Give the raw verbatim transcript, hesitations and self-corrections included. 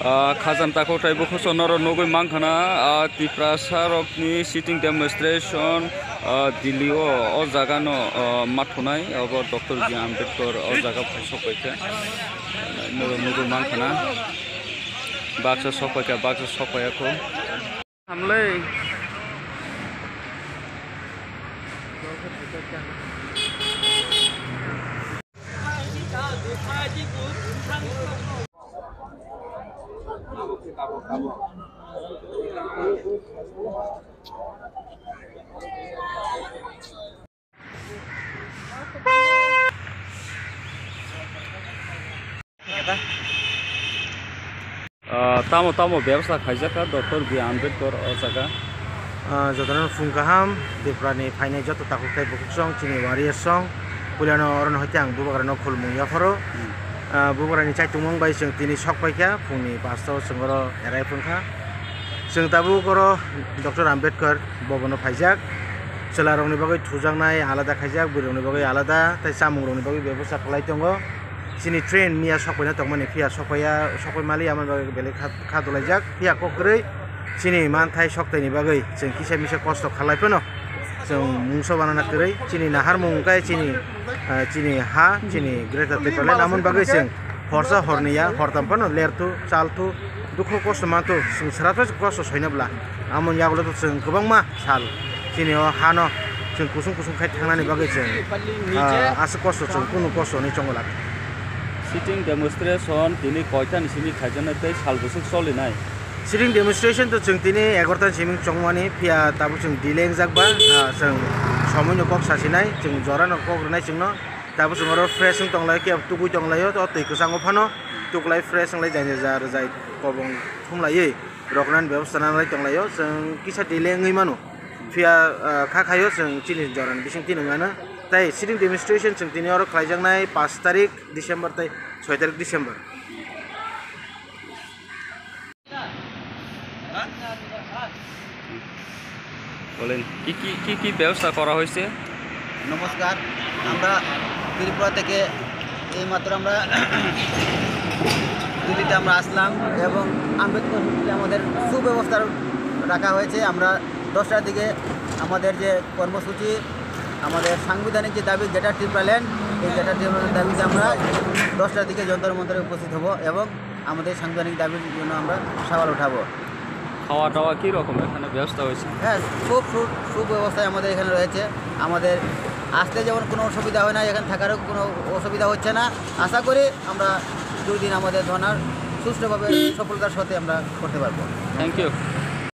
Ah, khajam takhuk tei bukhuk song norok nugwi mankha na, ah, Tiprasa rokni sitting demonstration, ah, Delhi o, o jaga no, ah, mathunai, obo Doctor B R Ambedkar o jaga phai sok pai kha. Norok nugwi mankha na, baksa sok pai kha, baksa sok pai ya kho. Hamlei. Ah, tamo tamo bebsa khaijak kha Doctor B R Ambedkar o jaga. Ah, jotono phung kaham, Tripura ni phainai joto takhuk tei bukhuk song, chini warriors song, puilano orono hoite ang bubagrano khulumung yapharo. Hmm. Ah, bubagrani chaitungmung bai chwng tini sok paikha, phungni pasta o chwng oro erai phungkha. Chwng tabuk oro Doctor Ambedkar bobono phaijak, chwlarokni bagwi thujaknai alada khaijak, bwrwirokni bagwi alada, tei chamungrokni bagwi bebostha khlai tongo. Chini train miya sokpaina tongmani, phiya sokpaiya, sokpai maliya, aboni bagwi belai kha, kha dolaijak. Phiya kok kwrwi chini manthai soktaini bagwi chwng kisa misa kosto khalai phano chwng mungsa banana kwrwi. Chini naharmung wngkha chini, ah, chini ha, chini Greater Tipraland. Aboni bagwi chwng horsa horni ya, hortam phano lerthu, chalthu, dukhu kosto manthu, chwng swrapsa kosto soina bwla. Amoni yagulo to chwng kwbangma sal chini o hano chwng kusung kusung khai thangnani bagwi chwng, ah, aswk kosto chwng kunu kosto hwnwi chonglak. Sitting demonstration tini koitani simi khaijaknai tei sal bwswk solinai? Sitting demonstration to chwng tini egarota ni simi chongmani, phiya tabuk chwng delay wngjak ba, ah, chwng somoino kok sasinai, chwng jorano kok rwnai chwngno. Tabuk chwng oro fresh wng tonglaio, kebo tugui tonglaio, o twi kwchango phano tuklai fresh wnglai jani ja rwjai kobong thumlaiwi roknani bebosta nanglai tonglaio, chwng kisa delay wngwi mano. Phiya, ah, kha khaio chwng chini jorani bising tini wngmano. Tei sitting demonstration chwng tini oro khlaijaknai pash tarik December tei soi tarik December. বলেন, কি কি কি কি ব্যবস্থা করা হয়েছে? নমস্কার, আমরা ত্রিপুরা থেকে এইমাত্র আমরা দিল্লিতে আমরা আসলাম এবং আম্বেদকর হোটেলে আমাদের সুব্যবস্থা রাখা হয়েছে। আমরা দশটার দিকে আমাদের যে কর্মসূচি, আমাদের সাংবিধানিক যে দাবি গ্রেটার ত্রিপুরা ল্যান্ড, এই গ্রেটার ত্রিপুরা ল্যান্ড দাবিতে আমরা দশটার দিকে যন্তর মন্তরে উপস্থিত হব এবং আমাদের সাংবিধানিক দাবির জন্য আমরা সওয়াল উঠাবো। খাওয়া দাওয়া কি রকম এখানে ব্যবস্থা হয়েছে? হ্যাঁ, খুব সু-, সুব্যবস্থায় আমাদের এখানে রয়েছে। আমাদের আসতে যেমন কোনো অসুবিধা হয় না, এখানে থাকারও কোনো অসুবিধা হচ্ছে না। আশা করি আমরা দুই দিন আমাদের ধর্নার সুষ্ঠুভাবে সফলতার সাথে আমরা করতে পারবো। Thank you.